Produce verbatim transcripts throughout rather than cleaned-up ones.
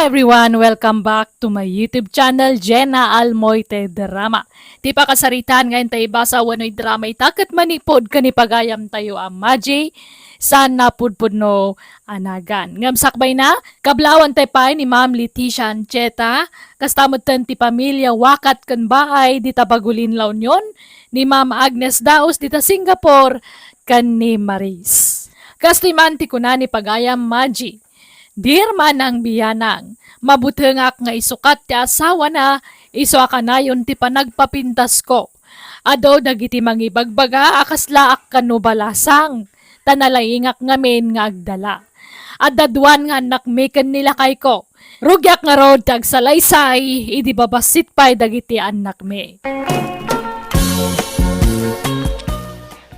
Everyone, welcome back to my YouTube channel, Jenna Almoite Drama. Ti pakasaritaan nga intay ibasa wenno idrama ita ket manipud ken ni pagayamtayo a Maji, saan napudpudno a nagan. Ngem sakbay na, kablaawan tay pay ni Ma'am Leticia Ancheta, kasta metten ti pamilia Wakat ken Baay dita Bagulin, La Union, ni Ma'am Agnes Daos dita Singapore, ken ni Maris. Kastoy man ti kuna ni pagayam Maji, Dear Manang Bianang, mabutengak nga isukat ti asawana, isu a kanayon ti panagpapintasko. Adu dagiti mangibagbaga a kaslaak kano balasang, ta nalaingak ngamin nga agdala. Adda duan nga annakmi ken ni lakayko. Rugiak ngarud ti agsalaysay idi babassit pay dagiti annakmi.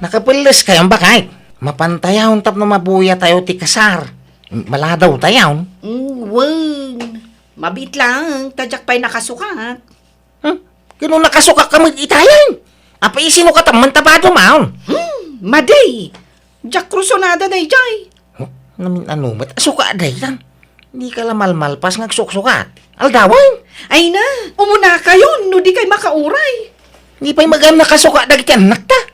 Nakapelles kayon, baket? Mapantayon tapno mabuyatayo ti kasar. Maladawtayon. Mm, wen. Mabiit lang, ta diak pay nakasukat. Hmm? Kano nakasukak ka met itayen? Apay, isinukatam man ta bado maon? Hmm, madi! Diak krusonada daydiay. Huh? Namin-ano met a suka daytan? Di ka la malmalpas nga agsuksukat. Aldawen? Ay na, umunakayon no di kay makauray. Di pay magam nakasuka dagiti annakta.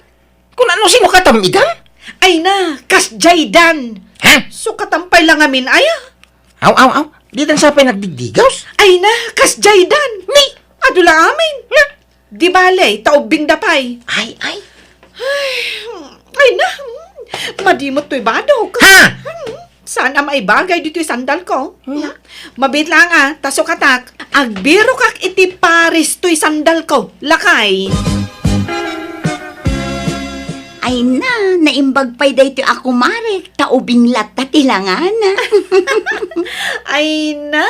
Kun ano sinukatam idan? Ay na, kasdiay dan. Ha? Sukatam pay la ngamin aya. Aw, aw, aw. Ditan sa pay nagdigdigos? Ay na, kasdiay dan. Ni? Adu la amin. Nga? Di bale, ta ubbing da pay. Ay, ay. Ay, ay na. Madimot to'y badok. Ha? Hmm, saan a maibagay dito'y sandal ko? Hmm? Mabit lang, ah, ta sukatak. Agbirokak iti paris to'y sandal ko. Lakay. Ay na, naimbag pay daytoy a kumarek, ta ubing latta ti langana. Ay na,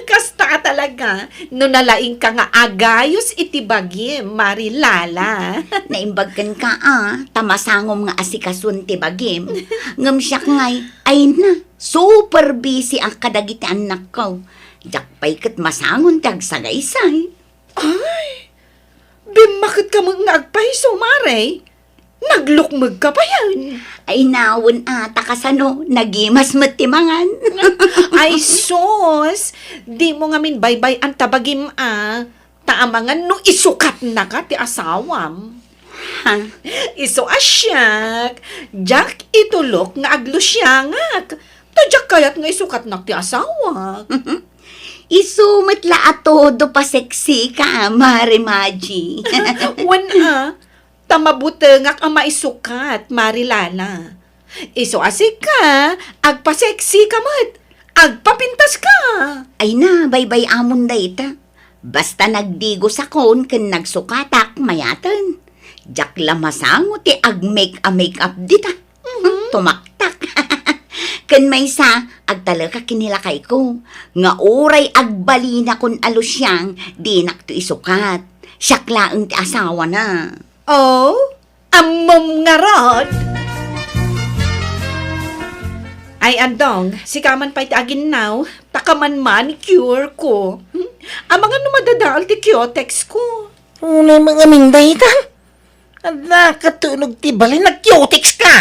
kasta ka talaga. No nalaing ka nga agayos iti bagim, Mari Lala. Naimbag kenka, ah, ta masangom nga asikason ti bagim. Ngem siak ngay, ay na, super busy ak kadagiti annakko. Diak pay ket masangon ti agsagaysay. Ay, bimmaket ka met nga agpayso, Mare. Naglukmeg ka payen. Ay, nawen a, ta kasano, nagimas met ti mangan. Ay, sus! Dimo ngamin baybay-an ta bagim a, ta amangan no isukatnaka ti asawam. Ha? Isu a siak, diak itulok nga aglusiangak. Ta diak kayat nga isukatnak ti asawak. Isu met la a todo paseksi ka, Mare Maji. Wen a, ta mabutengak a maisukat, Mari Lala. Isu a sika, agpaseksi ka met, agpapintas ka. Ay na, baybay-amon dayta. Basta nagdigosakon ken nagsukatak, mayaten. Diak la masango ti agmake-a-make up dita. Mhm. Tumaktak. Ken maysa, agtalekak ken ni lakayko, nga uray agbalinakon a lusiang, dinakto isukat. Siak laeng ti asawana. Oh, ammom ngarud? Ay, Andong, sika man pay ti aginnaw, ta kaman manicure ko. Hmm? Amangan no madadael ti cutex ko. Unay mangamin dayta. Adda katunog ti balay, nag-cutex ka.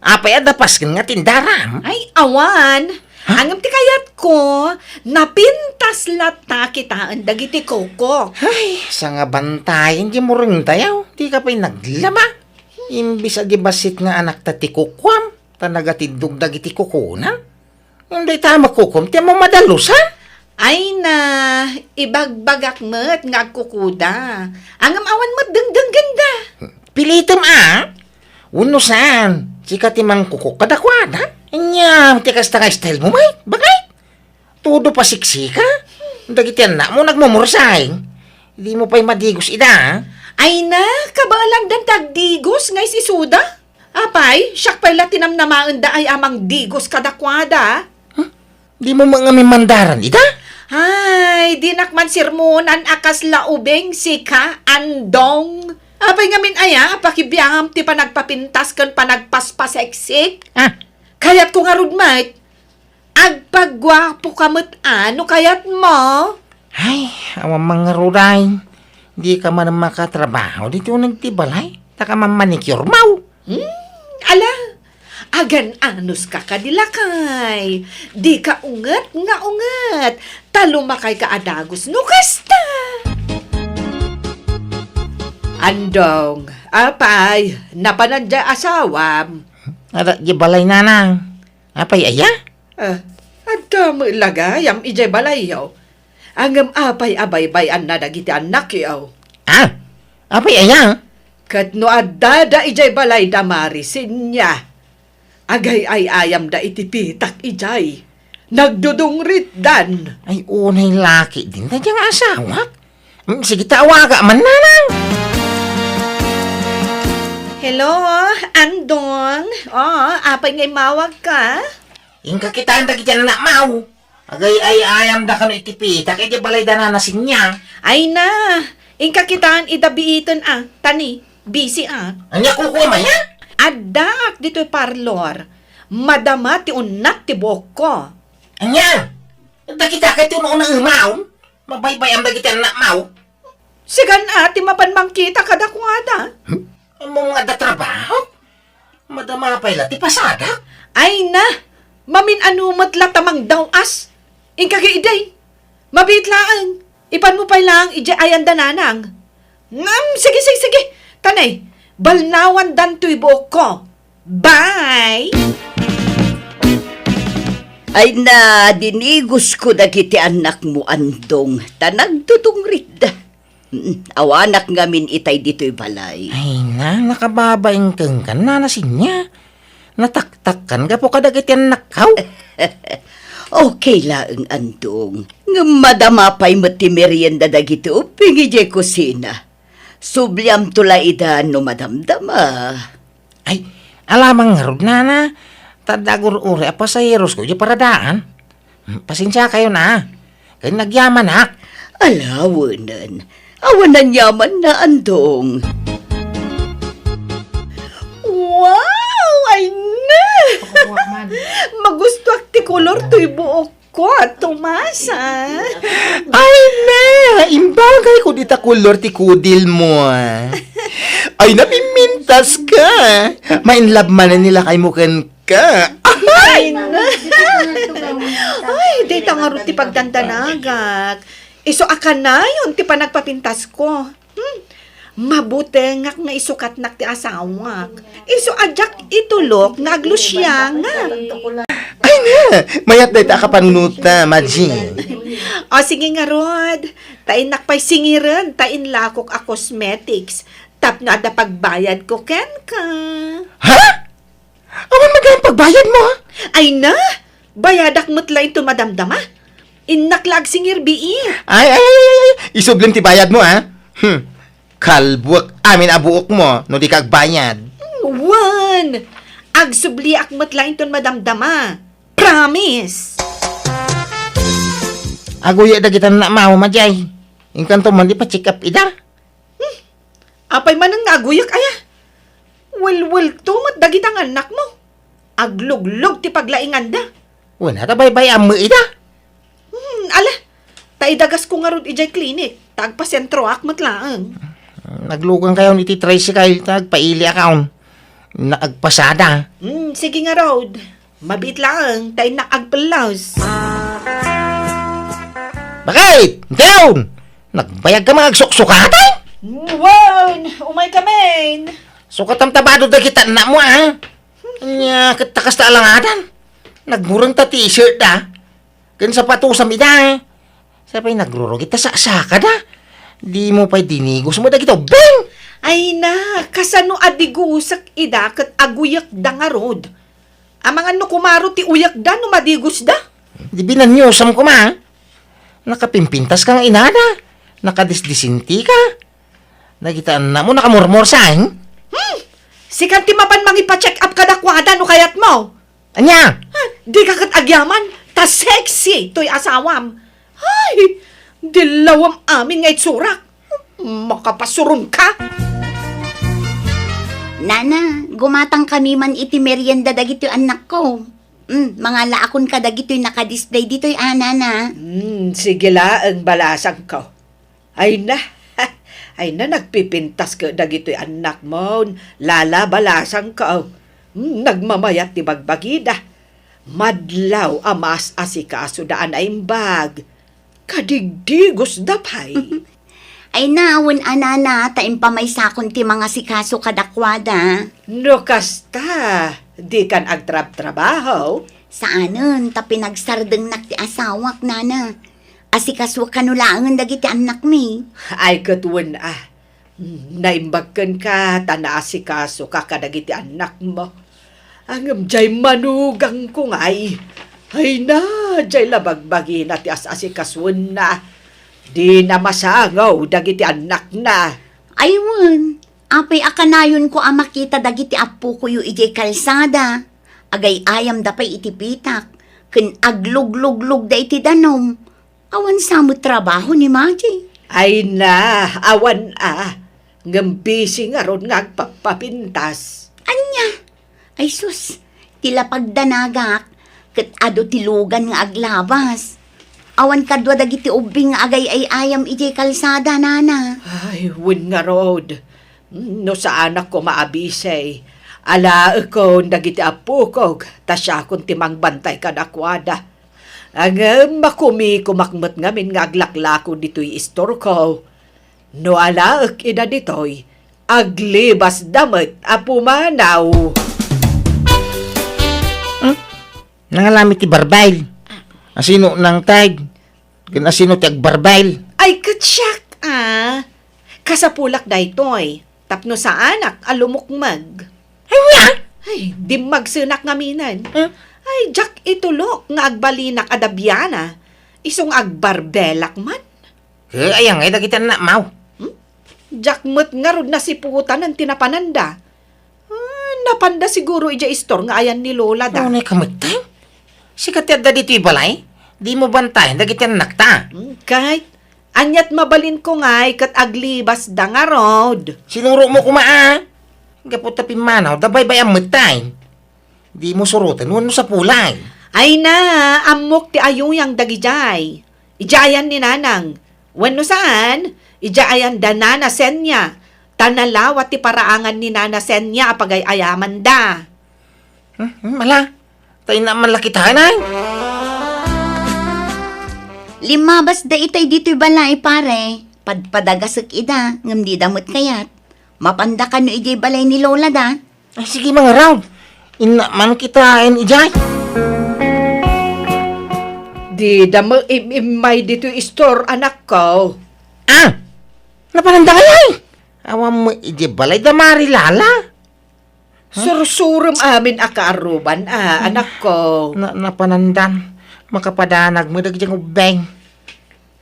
Apay, adda pasken nga tindaram? Ay, awan. Ha? Ngem ti kayatko, napintas latta kitaen dagiti kuko. Ay, sangabantayan ti murengtayo. Di ka pay naglama. Imbis a di bassit nga anakta ti kukuam, ta nagatindog dagiti kukuna. Ngem dayta a makukom ti ammom a dalusan? Ay na, ibagbagak met nga agkukuda. Ngem awan met dengdenggenda. Pilitem a? Wenno saan, sika ti mangkukok kadakuada? Ania ti kasta nga style mo, mate? Bakit? Todo pasiksika? Dagiti annakmo nagmumursaing. Dimo pay madigos ida, a? Ay na, kabaelandan ti agdigos nga is-isuda? Apay, siak pay la ti namnamaendaay a mangdigos kadakuada. Huh? Dimo mangamin mandaran ida? Ay, dinak man sermonan a kasla ubing sika, Andong. Apay ngamin aya a pakibiangam ti panagpapintas ken panagpaspaseksik? Ah. Kayatko ngarud met, agpaguapo ka met a no kayatmo. Ay, awan man ngarud ay. Di ka man makatrabaho ditoy uneg ti balay. Ta ka man manicure mo. Hmm, ala, Agan-anuska kadi, lakay. Dika unget nga unget. Ta lumakayka a dagus no kasta. Andong, apay, napanan diay asawam? Adda diay balay, nanang. Apay aya? Ah, adda met la gayam idiay balayyo. Ngem apay a baybay-anna dagiti annakyo? Ah, apay aya? Ket no addada idiay balay da Mari Sinya, agay-ay-ayamda iti pitak idiay. Nagdudungritdan. Ay, unay la ketdin dayta nga asawak. Mm, sige, ta awaga man, nanang. Hello, Andong. Oh, apay nga immawagka? Inka kitaen dagiti annakmo. Agay-ay-ayamda kano iti pitak idiay balay da Nana Sinya. Ay na, inka kitaen ida biiten a, ta ni, busy a. Ania, kukuam aya? Addaak ditoy parlor. Madama ti unnak ti buokko. Ania? Dagita kay ti uno-unaemaon? Mabaybay-am dagiti annakmo? Sika a ti mapan mangkita kadakuada. Hmm? Ammom nga adda trabaho? Madama pay la ti pasadak? Ay na! Mamin-ano met la ta mangdaw-as. Inka idi. Mabiit laeng. Ipanmo pay laeng idiay ayan da Nanang. Ngem, sige, sige, sige. Tanay, balnawandan toy buokko. Bye! Ay na, dinigusko dagiti annakmo, Andong, ta nagdudungritda. Mm, awanak ngamin itay ditoy balay. Ay na, nakababain kenka, Nana Sinya. Nataktakkan gapu kadagiti annakko. Okay laeng, Andong. Ngem madama pay met ti merienda dagiti ubbing idiay kusina. Subliamto la ida no madamdama. Ay, alamang ngarud, Nana. Ta adda agur-uray a pasaherosko idiay paradaan. Hmm, pasensiakayon a. Ken nagyamanak. Ala, awanen. Awan aniamanna, Andong. Wow! Ay na! Magustuak ti kolor toy buokko, Tomasa. Ay na! Imbagayko dita kolor ti kudilmo. Ay na, pimpintaska. Ma-in love manen ni lakaymo kenka. Ay na! Ay, dayta ngarud ti pagdandanagak. Isu a kanayon ti panagpapintasko. Hmm. Mabutengak nga isukatnak ti asawak. Isu a diak itulok nga aglusiangak. Ay na! Mayat dayta a kapanunotam, Maji. O, sige ngarud. Ta innak pay singiren ta inlakok a cosmetics. Tapno adda pagbayadko kenka. Ha? Awan met gayam pagbayadmo, ha? Ay na! Bayadak met la inton madamdama. Innak la agsingir bii. Ay, ay, ay, ay, ay. Isublim ti bayadmo, ha? Hmm. Kalbuek amin a buokmo no dika agbayad. Wen! Agsubliak met la inton madamdama. Promise! Aguyek dagiti annakmo, Maji. Inkanto man ipa-check up ida. Hmm. Apay manen nga aguyek aya? Welwelto met dagita nga annakmo. Agluglog ti paglainganda. Wen, ata baybay-am met ida. Hmm, ala. Ta idagasko ngarud idiay klinik. Ta agpasentroak met laeng. Naglukangkayon iti tricycle, ta agpailiakon. Innak agpasada. Hmm, sige ngarud. Mabiit laeng, ta innak agpellos. Bakit? Intayon! Nagbayagka nga agsuksukatan? Wen, umaykamin. Sukatam ta bado dagiti annakmo, a? Ania, ket ta kasta a langadan. Nagmureng ta t-shirt da. Ken sapatosam ida, a? Sa pay nagrurugit ta saksakada. Dimo pay dinigos met dagiti ubbing. Ay na, kasano a digusek ida ket aguyekda ngarud? Amangan no kumaro ti uyekda no madigosda? Di binaniosam koma. Nakapimpintaska nga inada. Nakadisdisintika. Dagiti annakmo nakamurmursa, eh? Hmm! Sika ti mapan mangipa-check up kadakuada no kayatmo. Ania? Ha, dika ket agyaman, ta sexy toy asawam. Ay, dillawem amin nga itsurak. Makapasuronka. Nana, gumatangkami man iti merienda dagitoy annakko. Mm, mangalaakon kadagitoy nakadisplay ditoy, a, Nana. Mm, sige laeng, balasangko. Ay na, ay na, nagpipintas ket dagitoy annakmo, lala, balasangko. Nagmamayat ti bagbagida. Madlaw a maas-asikasoda a naimbag. Kadigdigosda pay. Ay na, wen a nana, ta impamaysakon ti mangasikaso kadakuada. No kasta, dikan agtrabtrabaho? Saanen, ta pinagsardengnak ti asawak, nana. Asikaso kano laengen dagiti annakmi. Ay, ket wen a. Naimbag kenka ta naasikasoka kadagiti annakmo. Ngem diay manugangko ngay. Ay na, diay la bagbagina ti as-asikasoenna. Dina masangaw dagiti annakna. Ay wen, apay a kanayonko a makita dagiti appokoyo idiay kalsada. Agay-ayamda pay iti pitak, ken agluglugluglugda iti danum. Awan sa met trabaho ni Maji. Ay na, awan a. Ngem busy ngarud nga agpappapintas. Ania? Ay sus, ti lapagdanagak, ket adu ti lugan nga aglabas. Awan kadua dagiti ubbing nga agay-ay-ayam idiay kalsada, nana. Ay, wen ngarud. No saanak koma a busy, alaekon dagiti appokok, ta siakon ti mangbantay kadakuada. Ngem makumikomak met ngamin nga aglaklako ditoy istorko. No alaek ida ditoy, aglibasda met a pumanaw. Hmm? Nangalami ti barbail. Asino nangted? Ken asino ti agbarbail? Ay, ket siak, a. Kasapulak daytoy, tapno saanak a lumukmeg. Ania? Ay, dimmagsenak ngaminen. Hmm? Ay, diak itulok nga agbalinak a dabiana. Isu nga agbarbelak man. Eh, aya ngay dagiti annakmo? Hmm? Diak met ngarud nasiputanen ti napananda. Ah, napanda siguro idiay istor nga ayan ni Lola da. Unay ka met, tay? Sika ti adda ditoy balay? Dimo bantayan dagiti annakta. Hmm, kay, aniat mabalinko ngay ket aglibasda ngarud. Sinurotmo koma, a. Gapu ta pimmanawda, baybay-am met, tay. Dimo suroten wenno sapulay. Ay na, ammok ti ayuyang dagidiay. Idiay ayan ni Nanang. Wenno saan, idiay ayan da Nana Senia. Ta nalawa ti paraangan ni Nana Senia a pagay-ayamanda. Hmm, hmm, ala, ta inna man la kitaen, ay. Limmabasda itay ditoy balay, pare. Padpadagasek ida, ngem dida met kayat. Mapanda kano idiay balay ni Lola da. Ay, sige, mangarud. Inna man kitaen idiay. Dida met im-immay ditoy istor, anakko. Ah! Napananda ngay, ay? Awan met idiay balay da Mari Lala. Ha? Sursurem amin a kaarruban, a, anakko. Na, napanandan. Makapadanag met dagiti ubbing.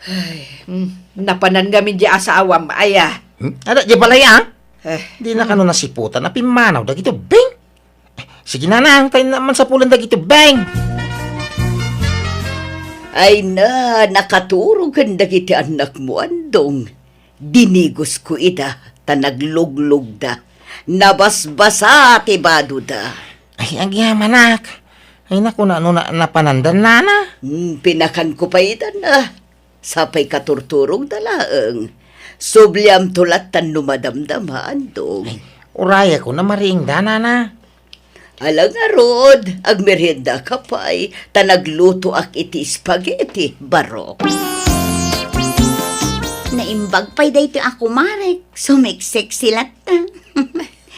Ay, mm, napanan ngamin di asawam, aya. Hmm? Ada, di balay, a? Eh. Dina kano nasiputan a pimmanaw dagiti ubbing? Eh, sige, Nanang, ta inna man sapulen dagiti ubbing. Ay na, nakaturog ken dagiti annakmo, Andong. Dinigosko ida, ta nagluglugda. Nabasbasa ti badoda. Ay, agyamanak. Ay, naku, na, no, na, napanandan, nana? Hmm, pinakanko pay ida na. Sapay katurturogda laeng. Subliamto lattan no madamdama, Andong. Ay, urayakon a mariingda, nana. Ala ngarud, agmeriendaka pay, ta naglutoak iti spaghetti, barok. Naimbag pay daytoy a kumarek, sumeksexy latta.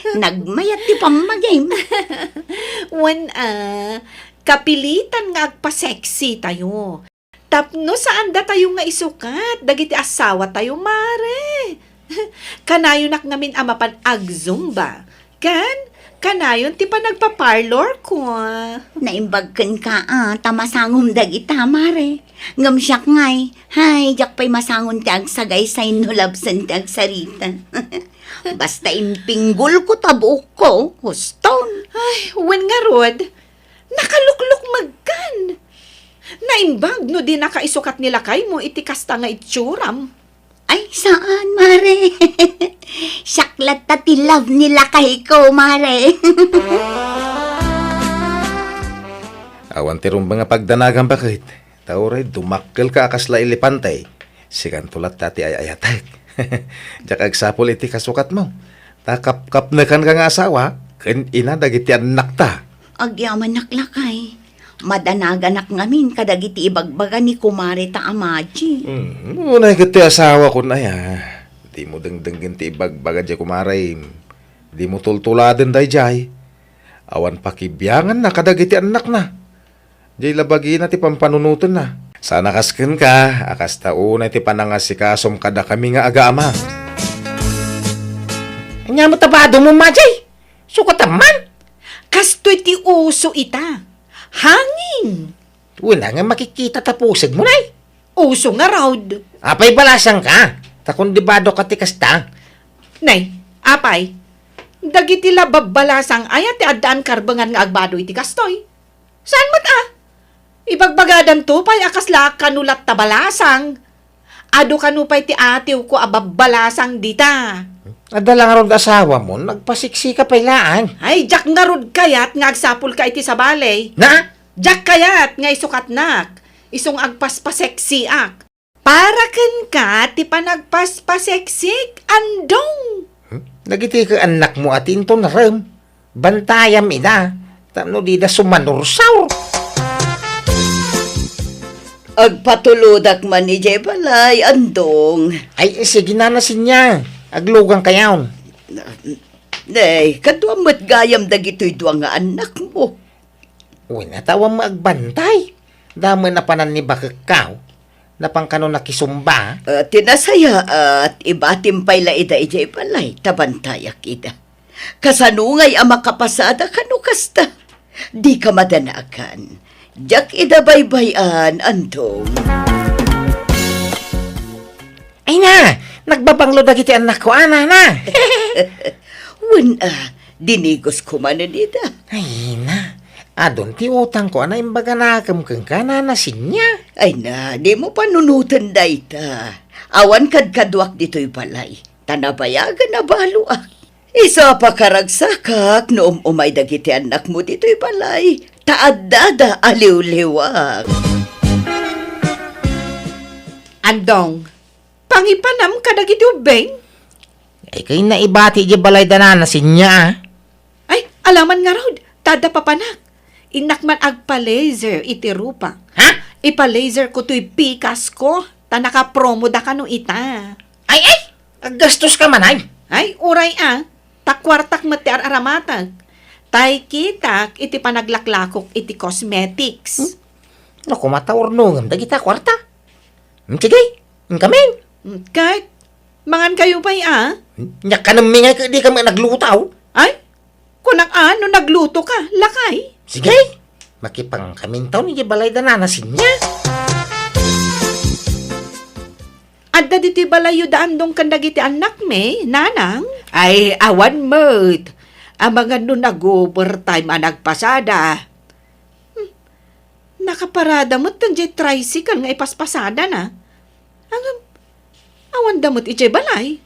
Nagmayat ti pammagim. Wen a, kapilitan nga agpa-sexy tayo. Tapno saandatayo nga isukat dagiti asawatayo, mare. Kanayonak ngamin a mapan agzumba. Ken, kanayon ti panagpa-parlor ko. Naimbag kenka, a, ta masangom dagita, mare. Ngem siak ngay, hay, diak pay masangon ti agsagaysay no labsen ti agsarita. Basta impinggolko ta buokko, huston. Ay, wen ngarud, nakaluklukmegkan. Naimbag no dinaka isukat ni lakaymo iti kasta nga itsuram. Ay, saan, mare. Siak latta ti love ni lakayko, mare. Awan ti rumbeng a pagdanagam, baket. Ta uray dumakkelka a kasla elepante, sikanto latta ti ay-ayatek. Diak agsapul iti kasukatmo. Ta kapkapnekanka nga asawa, ken ina dagiti annakta. Agyamanak, lakay. Madanaganak ngamin kadagiti ibagbaga ni kumareta a Maji. Hmm, unay ket ti asawakon aya. Dimo dengdenggen ti ibagbaga diay kumarem. Dimo tultuladen daydiay. Awan pakibianganna kadagiti annakna. Diay labagina ti pampanunotenna. Saan a kas kenka, a kasta unay ti panangasikasom kadakami nga agaama. Ania met a badom, Maji? Sukatam man. Kastoy ti uso ita. Hangin. Wen a nga makikita ta pusegmo, nay. Uso ngarud. Apay balasangka? Ta kundi badokka ti kasta. Nay, apay, dagiti la babbalasang aya ti addaan karbengan nga agbado iti kastoy? Saan met a? Ibagbagadanto pay a kasla kano latta balasang. Adu kano pay ti atiwko a babbalasang dita. Adda la ngarud asawamo, nagpasiksika pay laeng. Ay, diak ngarud kayat nga agsapulka iti sabali. Na? Diak kayat nga isukatnak, isu nga agpaspaseksiak. Para kenka ti panagpaspaseksik, Andong. Hmm? Dagiti ket annakmo a ti inton rem. Bantayam ida, tapno dida sumanursaur. Agpatulodak man idiay balay, Andong. Ay, sige, Nana Sinya. Aglugangkayon. Nay, kaduam met gayam dagitoy dua nga annakmo. Wen, a ta awan met agbantay. Damo a panannibakekkaw. Napan kano nakisumba? Ah, ti nasayaat, ibatim pay la ida idiay balay, ta bantayak ida. Kasano ngay a makapasada kano kasta? Dika madanagan. Diak ida baybay-an, Andong. Ay na, nagbabanglo dagiti annakko, a, Nana. Wen a, dinigos ko manen ida. Ay na, adun ti utangko a naimbaganakem kenka, Nana Sinya. Ay na, dimo panunoten dayta. Awan kadkaduak ditoy balay, ta nabayagan a baloak. Isu a pakaragsakak no um-umay dagiti annakmo ditoy balay, ta addada a liwliwak. Andong, pangipanam kadagiti ubbing? Ay, kayatna ibati idiay balay da Nana Sinya, a. Ay, alaman ngarud, ta adda papanak. Innak man agpa-laser iti rupak. Ha? Ipa-laser ko toy pikasko, ta nakapromo da kano ita. Ay, ay! Aggastoska man, ay? Ay, uray a. Ta kuartak met ti ar-aramatek. Tay kitak iti panaglaklakok iti cosmetics. Hmm? No, koma ta urnongem dagita kuarta. Hmm, sige, inkamin. Hmm, ket, mangankayo pay, a? Hmm, nia kanemmi ngay ket dika met nagluto. Ay, kunak a, no naglutoka, lakay. Sige, makipankamin taon idiay balay da Nana Sinya. Adda ditoy balayyo da Andong ken dagiti annakmi, nanang? Ay, awan met. Amangan no nag-overtime a nagpasada. Hmm. Nakaparada met diay tricycle nga ipaspasadana. Ngem, awanda met idiay balay.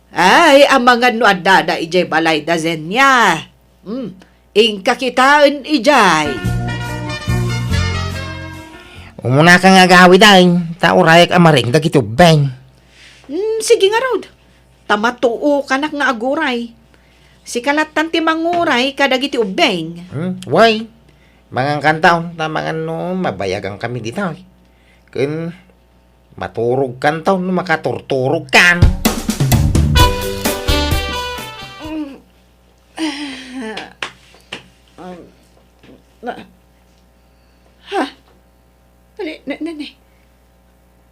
Ay, amangan no addada idiay balay da Zenia. Hmm, inka kitaen idiay. Umunaka nga agawid, ay, ta urayak a maring dagiti ubbing. Hmm, sige ngarud. Ta matuokanak nga aguray. Sika lattan ti manguray kadagiti ubbing. Hmm, why? Mangankantaon, ta mangan no mabayagankami dita. Ken maturogkantaon no makaturturogkan. Um, na, ha? Ne, ne, ne, ne.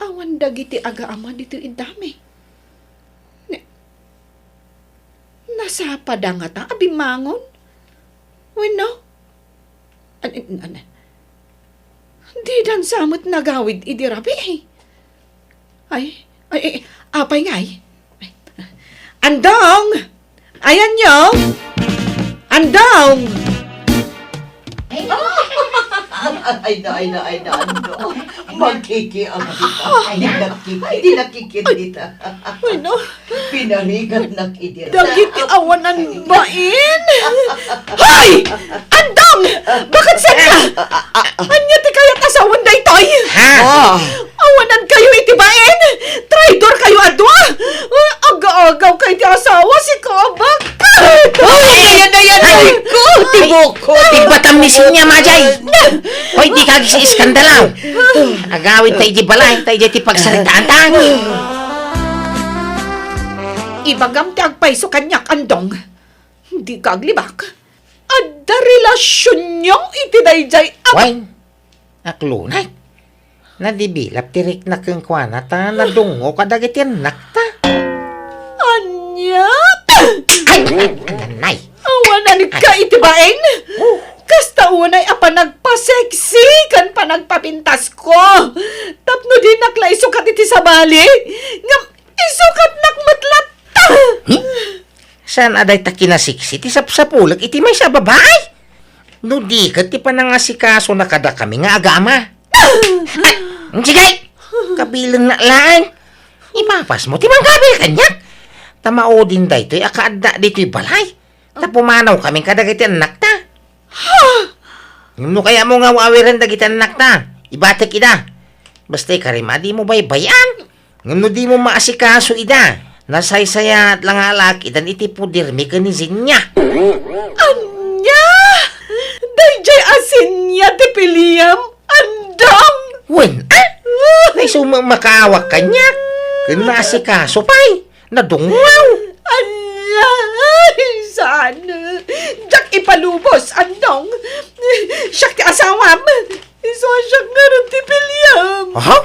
Awan dagiti agaama ditoy iddami. Ne, nasapada ngata a bimmangon? Wenno? An-, an-, an-, didan sa met nagawid idi rabii. Ay, ay, ay, apay ngay? Andong! Ayanyo! Andong! Ay, na, ay, na, ay, na, Andong. Magkikiam kita. Ay, di nakiki-, di nakikita. Ay, no. Pinarigatnak idi. Dagiti awanan bain. Hoy! Andong! Bakit saan ka? Ania ti kayat a sawen daytoy? Ha? Oh. Awanan kayo iti bain! Traidor kayo a dua! Aga-agaw kayo ti asawa, sika a bakit? Hoy! Ayan, ayan, Tibukko! Tibukko! Ti batam ni Sinya, Majay! Hoy, dika agsiskandala! Agawidta idiay balay, ta idiay ti pagsaritaanta. Ibagam ti agpayso kaniak, Andong. Dika aglibak. Adda relasionyo iti daydiay a... Wen, aklunay. Nadibilap ti rikna kenkuana ta nadungngo kadagiti annakta. Ania? Ay! Nanay! Awan a nikka iti bain? Oh. Kasta unay a panagpaseksi ken panagpapintasko. Tapno dinak la isukat iti sabali, ngem isukatnak met latta. Hmm? Saan a dayta kinaseksi ti sapsapulek iti maysa a babai? No di ket ti panangasikasona kadakami nga agama. Ay, sige! Kabilennak laeng. Ipapasmo ti mangkabil kaniak. Ta maudin daytoy a kaadda ditoy balay. Ta pumanawkami kadagiti annakta. Ha? Ngem no kayatmo nga aw-awiren dagiti annakta, ibatek ida. Basta ikarima, dimo baybay-an. Ngem no dimo maasikaso ida, nasaysayaat la nga alakidan iti podermi ken ni Sinya. Ania? Daydiay a Sinya ti piliem, Andong? Wen, a? Naisu met makaawak kaniak. Ken naasikaso pay. Nadungngaw. Ala, saan? Diak ipalubos, Andong. Siak ti asawam. Isu a siak ngarud ti piliem. Aha?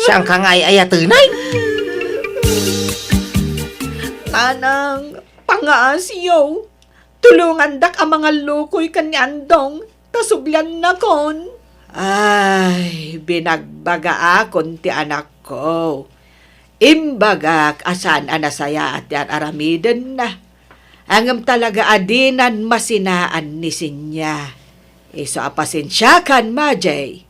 Saanka nga ay-ayatenay? Nanang, pangaasiyo. Tulongandak a mangallukoy ken ni Andong, ta subliannakon. Ay, binagbagaakon ti anakko. Imbagak a saan a nasayaat ti ar-aramidenna. Ngem talaga a dinan masinaan ni Sinya. Isu a pasensiakan, Majay.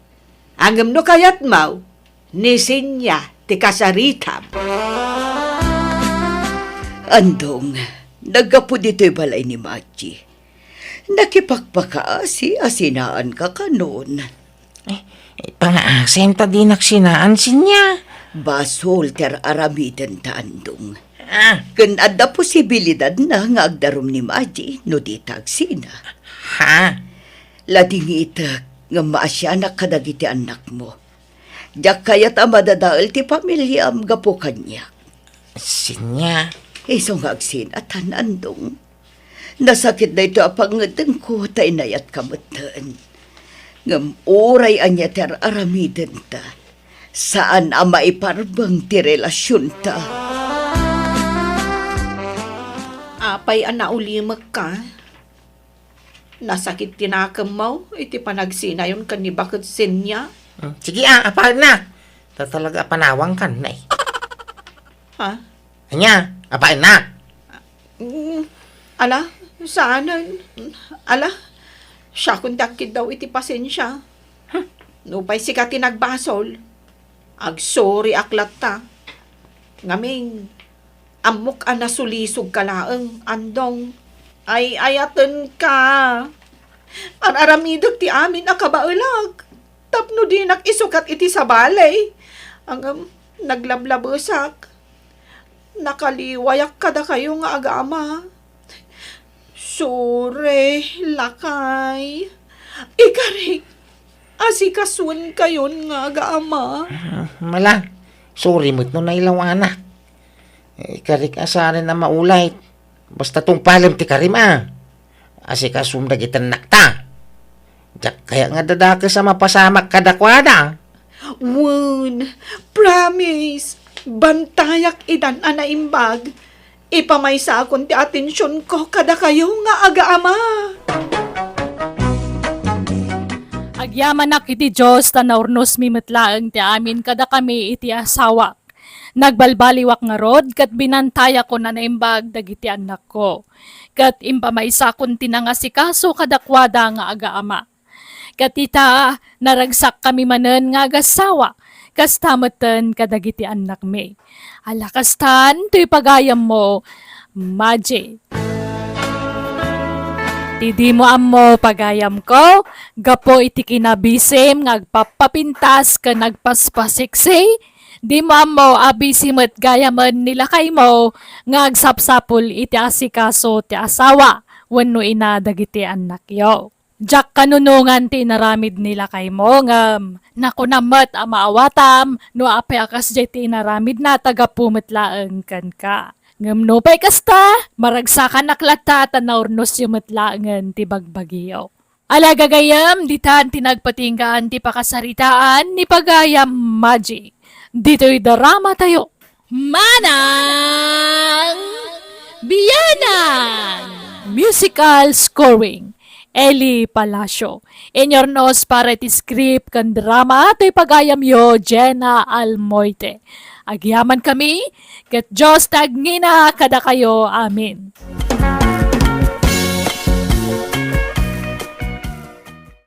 Ngem no kayatmo, ni Sinya ti kasaritam. Andong, naggapu ditoy balay ni Maji. Nakipakpakaasi a sinaanka kanon. Eh, pangaasem ta dinak sinaan, Sinya. Basol ti ar-aramidenta, Andong. Ah. Ken adda posibilidadna nga agdarum ni Maji no dita agsina. Ha? Ladingitek ngem maasianak kadagiti annakmo. Diak kayat a madadael ti familiam gapu kaniak. Sinya. Isu nga agsinatan, Andong. Nasakit daytoy a pangngeddengko ta inayatka metten. Ngem uray ania ti ar-aramidenta, saan a maiparbeng ti relasionta. Apay a naulimekka? Nasakit ti nakemmo iti panagsinayon ken ni baket Sinya? Hmm, sige, a, apaekna. Ta talaga a panawangkan, nay. Ha? Ania, apaekna? Mm, ala, saanen. Ala, siakon ti agkiddaw iti pasensia. Hmm. Nupay sika ti nagbasol, agsoriak latta. Ngamin, ammok a nasulisogka laeng, Andong. Ay-ayatenka. Ar-aramidek ti amin a kabaelak tapno dinak isukat iti sabali. Ngem naglablabesak. Nakaliwayak kadakayo nga agama. Sorry, lakay. Ikarik, asikasuenkayon nga agama. Ah, mala, sorry met no nailawanak. Ikarik a saanen a maulay. Basta tungpalem ti karim a. Asikasum dagiti annakta. Diak kayat nga dadakes a mapasamak kadakuada. Wen, promise, bantayak idan a naimbag. Ipamaysakon ti atensionko kadakayo nga agaama. Agyamanak iti Dios ta naurnosmi met laeng ti amin kadakami iti asawak. Nagbalbaliwak ngarud ket binantayakon a naimbag dagiti annakko. Ket impamaysakon ti nangasikaso kadakuada nga agaama. Ket ita, naragsakkami manen nga agassawa, kasta metten kadagiti annakmi. Ala kastan, toy pagayammo, Maji. Ti dimo ammo, pagayamko, gapu iti kinabisim nga agpappapintas ken agpaspasiksi, dimo ammo a bisi met gayamen ni lakaymo nga agsapsapul iti asikaso ti asawa wenno ina dagiti annakyo. Diak kanunongan ti inaramid ni lakaymo, ngem nakunam met a maawatam no apay a kasdiay ti inaramidna ta gapu met laeng kenka. Ngem nupay kasta, maragsakanak latta ta naurnusyo met laengen ti bagbagiyo. Ala gagayyem, ditan ti nagpatinggaan ti pakasaritaan ni Pagayam Magic. Ditoy drama tayo. Manang Bianang! Musical scoring, Eli Palacio. Inurnos para iti script ken drama toy pagayamyo, Jenna Almoite. Agyaman kami, ket Dios ti agngina kadakayo. Amen.